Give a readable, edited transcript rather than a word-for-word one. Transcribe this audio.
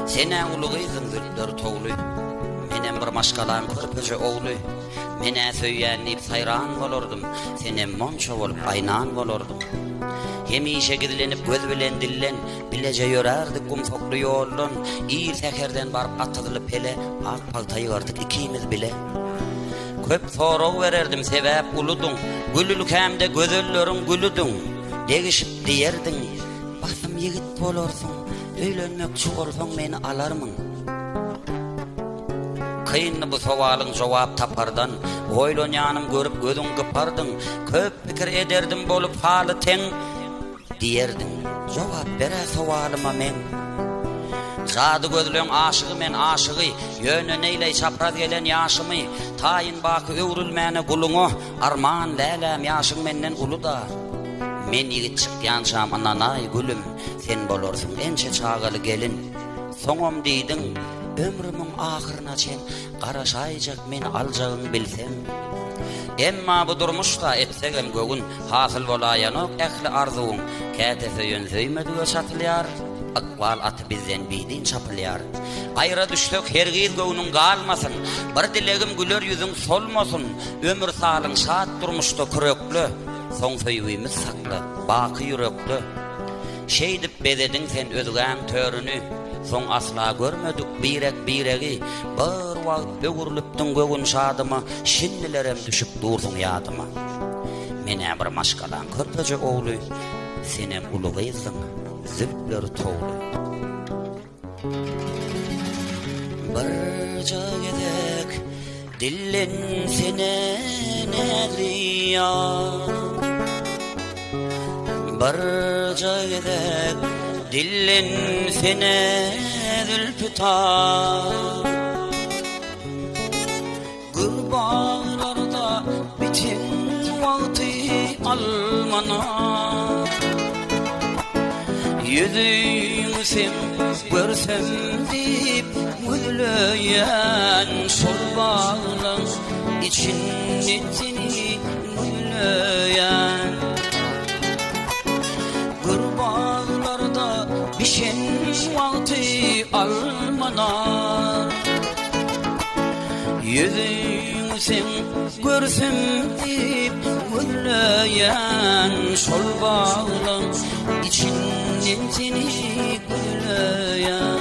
Sen-ä uly gyzdyň zülpleri towly, Menem bir maşgalaň körpeje ogly. Men-ä söýýän diýip saýran bolardym, Senem monça bolup gaýnan bolardyň. Hemişe gizlenip göz bilen dilden, Bileje ýörärdik gumsakly ýoldan, Ir säherden baryp atyzly pele, Ak pagta ýygardyk ikimiz bile. Köp sorag bererdim, sebäp uludyň, Gül ülkämde gözelleriň gülüdiň. Degişip diýerdiň, Basym ýigit bolarsyň, Öýlenmekçi bolsaň meni alarmyň? Kyndy bu sowalyň jogap tapardan, Oýlanýanym görüp gözüň gypardyň, Köp pikir ederdim bolup haly teň, Diýerdiň, Jogap ber-ä sowalyma meň. Jady gözleň aşygy men aşygy, Ýöne neýleý çapraz gelen ýaşymy, Taýyn baky öwrülmäne guluňa, Arman, läläm, ýaşyň menden uly-da. Men ýigit çykýançam ynanaý, gülüm, Sen bolarsyň ençe çagaly gelin. Soňam diýdiň, Ömrümiň ahyryna çen Garaşaýjak meni aljagyň bilsem. Emma bu durmuşda etsegem göwün, Hasyl bolaýanok ähli arzuwyň. Käte söýen söýmedige çatylýar, Ykbal aty bizden bidin çapylýar. Aýra düşsek hergiz göwnüň galmasyn, Bir dilegim güler ýüzüň solmasyn, Ömür salyň şat durmuşda kürekle, Soň söýgimiz sakla, baky ýürekde. Şeýdip bezediň sen özgäň törüni, Soň asla görmedik birek-biregi, Bir wagt öwrülipdiň göwün şadyma, Şindilerem düşüp dursuň ýadyma. Men-ä bir maşgalaň körpeje ogly, Senem uly gyzdyň, zülpleri towly. Birje gezek dillensene näzli ýar Birje gezek dillensene zülpi tar Gür baglarda biten wagty almana Ýüzüňi seň görsem diýip gözleýän Şol baglaň içinden seni gözleýän Gür baglarda bişen wagty almana Ýüzüňi seň görsem diýip gözleýän Şol baglaň içinden seni gözleýän.